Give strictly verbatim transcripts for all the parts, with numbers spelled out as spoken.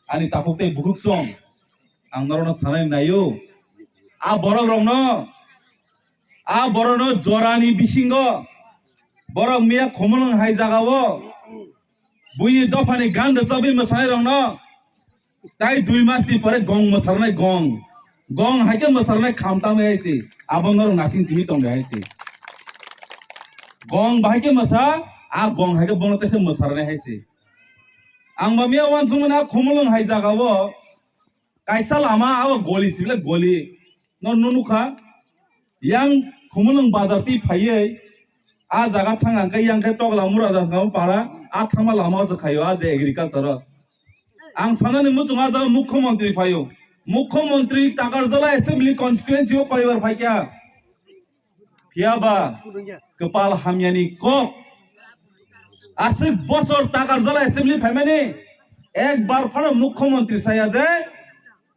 Ani takhuk tei bukhuk song, ang norokno sanai naio. A borok rokno, a borokno jorani bisingo, borok miya Khumulwng hai jagao, buini dophani gan rwchapwi mwsanai rokno, tai dui mas ni pore gong mwsarnai gong. Gong hai khe mwsarnai kham tamwi hai se. Abo norok nasing simi tong de hai se. Gong bahai khe mwsa, a gong hai khe bono tesa mwsarnai hai se. Ang ba miya wansukmani a Khumulwng hai jagao kaisa lama abo goli sibile goli. No, no nukha. Yang Khumulwng bazar twi phaiwi a jaga thang ang khe yang khe Tokla Mura jaga para a thangma lama o se khaio a je agriculture o. Ang sanani muchung a jaga Mukhyamantri phaio. Mukhyamantri Takarjala Assembly Constituency o koibar phaikha. Phiya ba kwpal hamyani kok. Aswk bosor Takarjala Assembly phaimani ekbar phano Mukhyamantri saya je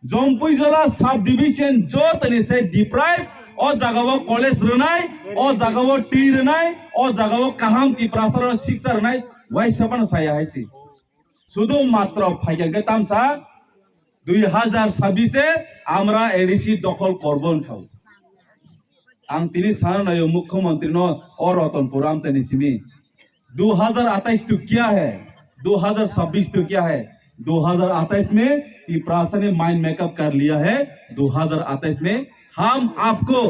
Jompuijala sub division jotoni se deprive, o jagao college rwnai, o jagao twi rwnai, o jagao kaham Tiprasa rok siksa rwnai, waisa phano saya hai se. Sudu matro phaikha khe tamsa dui hazar sabbish e amra A D C dokhol korbo hwnsao. Ang tini sana naio Mukhyamantri no o Ratanpur amchaini simi. दो हज़ार अट्ठाईस तो क्या है, दो हज़ार छब्बीस तो क्या है? दो हज़ार अट्ठाईस में तिपरासा ने माइंड मेकअप कर लिया है। दो हज़ार अट्ठाईस में हम आपको,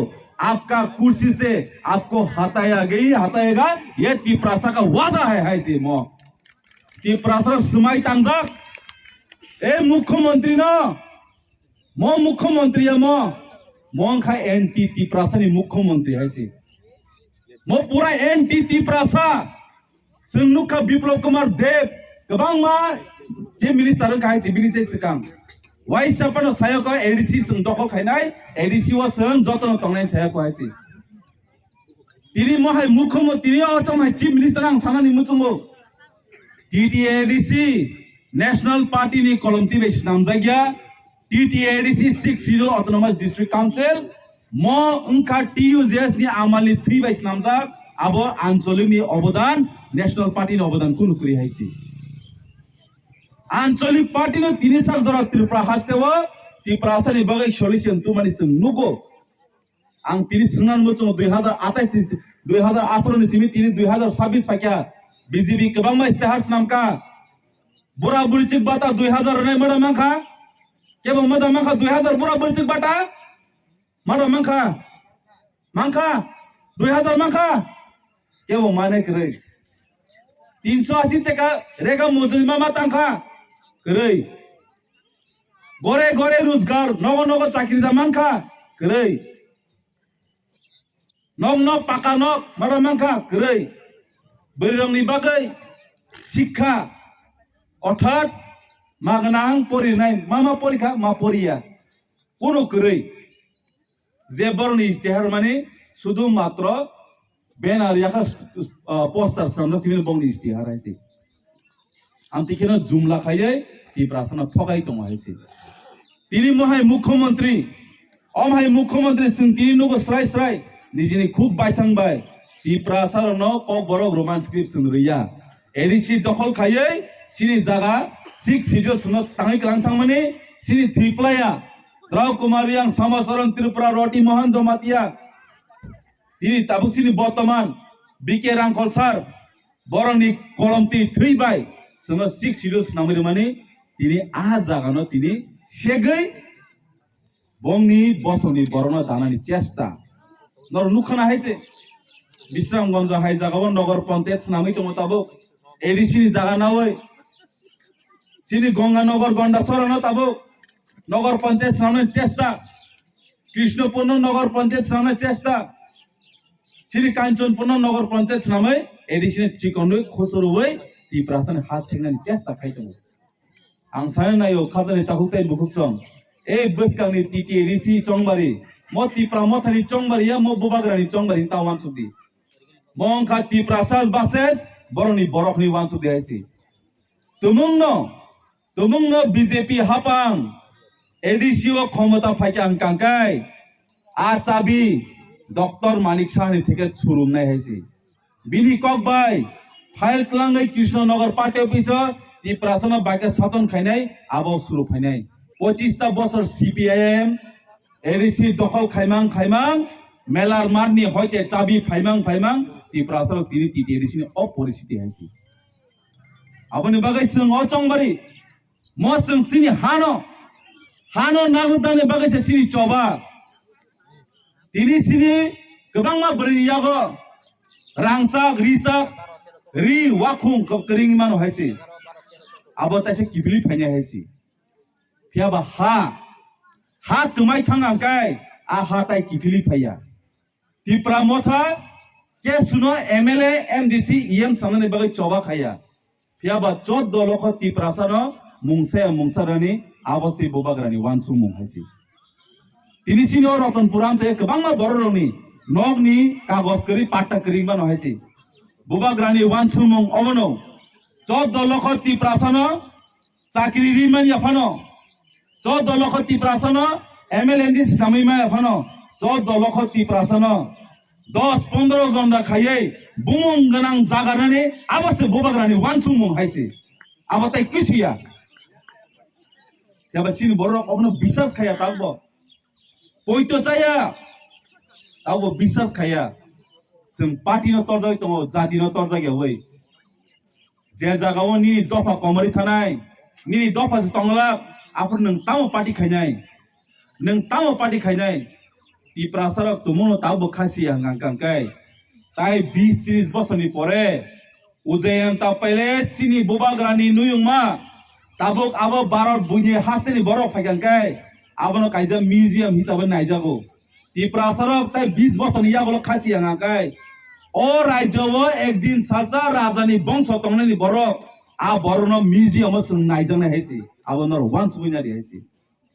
आपका कुर्सी से आपको हटाया गई, हटाएगा। ये तिपरासा का वादा है, है से मो। Tiprasa swmai tangjak. E Mukhyamantri no, mo Mukhyamantri ya mo, mo wngkha anti Tiprasa ni Mukhyamantri hai se. Mo pura anti Tiprasa. Chwng nukha Biplab Kumar Deb, kwbangma chief minister wngkha hai se bini se swkang. Waisa phano sayoko A D C chwng dokhol khainai, A D C o chwng jotono tongnai sayoko hai se. Tini mohai mukhomo, tini o chong hai chief minister ang sanani muchungo. T T A D C National Party ni kolomtwi bai swnamjakya. T T A D C Sixth Schedule Autonomous District Council mo wngkha T U J S ni amal ni thwi bai swnamjak. Abo ancholik ni obodan, National Party ni obodan kunu kwrwi hai se. Ancholik party no tini sak jora Tripura haste o Tiprasa ni bagwi solution tumani chwng nugo. Ang tini swngnani muchungo dui hazar atais ni si-, dui hazar atharo ni simi tini dui hazar sabbish phaikha. B J P kwbangma istihar swnamkha. Bura burichik bata dui hazar rwnai mada mankha. Kebo mada mankha dui hazar bura burichik bata? Mada mankha? Mankha? Dui hazar mankha? Kebo mane kwrwi. Tinso ashi teka rega mojuri mama tangkha? Kwrwi. Gore gore rojgar, nogo nogo chakri da mankha? Kwrwi. Nok nok paka nok mada mankha? Kwrwi. Bwrwirokni bagwi sikha, orthat ma gwnang porinai, ma ma porikha, ma poriya. Kunu kwrwi. Je borokni istihar mani sudu matro banner yakha, ah, poster swnamjak simi bokni istihar hai se. Amtwi kheno jumla khaiwi Tiprasano thogai tongo hai se. Tini mohai mukhyamantri, om hai mukhyamantri chwng tini nugo srai srai nijini khuk baithang bai Tiprasarokno kokborok Roman script chwng rwya. A D C dokhol khaiwi chini jaga Sixth Schedule chwngno tangwi kwlang thangmani chini thwi playa. Drau Kumar Riang, Samacharan Tripura, Roti Mohan Jamatia, tini tabuk chini bortoman B K Rangkhol sir, borokni kolomtwi thwi bai chwngno Sixth Schedule swnamwi rwmani, tini a jagano tini segwi bongni bosongni borokno danani chesta. Norok nukha na hai se, Bisramganj hai jagao Nogor Panchayat swnamwi tongo tabuk, A D C ni jaga nawi. Chini Ganga Nogor Gondachorano tabuk Nogor Panchayat swnamnani chesta. Krishnopurno Nogor Panchayat swnamnani chesta. Chini Kanchanpurno Nogor Panchayat swnamwi A D C ni chikonwi khusurwi Tiprasani ha sengnani chesta khai tongo. Ang sanai naio khajani takhuk tei bukhuk song. E bwskangni T T A D C chongbari, mo Tipra mothani chongbari ya mo bubagrani chongbari ta wansukdi. Mo wngkha Tiprasa versus borokni borokni wansukdi hai se. Tumungno, tumungno B J P hapang A D C o khomota phaikha ang kangkai. A chabi Doctor Manik Sahani theke churumnai hai se. Bini kok bai file kwlangwi Krishna Nagar party office o Tiprasano baikhe sachon khainai, abo suru phainai. Pochista bosor C P I M, A D C dokhol khaimang khaimang, melar marni hoite chabi phaimang phaimang, Tiprasarok tini T T A D C ni o poristiti hai se. Aboni bagwi chwng o chongbari, mo chwng chini hano, hano nagwdani bagwi se chini choba. Tini chini kwbangma bwrwi yago rangchak, richak, ri wakhung kwrwngwi mano hai se. Abo taisa kiphilwi phainai hai se. Phiya ba ha, ha twmai thang ang kai, a ha tai kiphilwi phaiya. Tipra Motha kesuno M L A, M D C, E M sanani bagwi choba khaiya. Phiya ba choddo lokho Tiprasano mungsa ya mungsa rani abo se bubagrani wansukmung hai se. Tini chini o Ratanpur amchai kwbangma bororokni nokni kagoj kwrwi patta kwrwi mano hai se. Bubagrani wansukmung obono choddo lokho Tiprasano chakri ri manya phano, choddo lokho Tiprasano M L A ni sinamwi manya phano, choddo lokho Tiprasano dos pondro jon da khaiwi bumung gwnang jaga rani abo se bubagrani wansukmung hai se. Abo tai kisiya. Phiya ba chini borok obono bisas khaiya tabukbo. Poito chaya. Tabukbo bisas khaiya. Chwng party no torjagwi tongo, jati no torjak ya wi. Je jaga o nini dopha komori thanai, nini dopha se tonglak, aphuru nwng tamo party khainai? Nwng tamo party khainai? Tiprasarok tumuno tabukbo khasiya hwnkha hwnkha khe. Tai bis tris bosorni pore Ujayanta Palace chini bubagrani nuyungma, tabuk abo Bharat buini hasteni borok phaikha hwnkhe, abono kaisa museum hisabe naijago. Tiprasarok tai bis bosorni yagulo khasiya hwnkha khe, o rajyo o ekdin salsa rajani bongso tongnani borok, a borokno museum o chwng naijaknai hai se, abo norok wansugwi nadi hai se.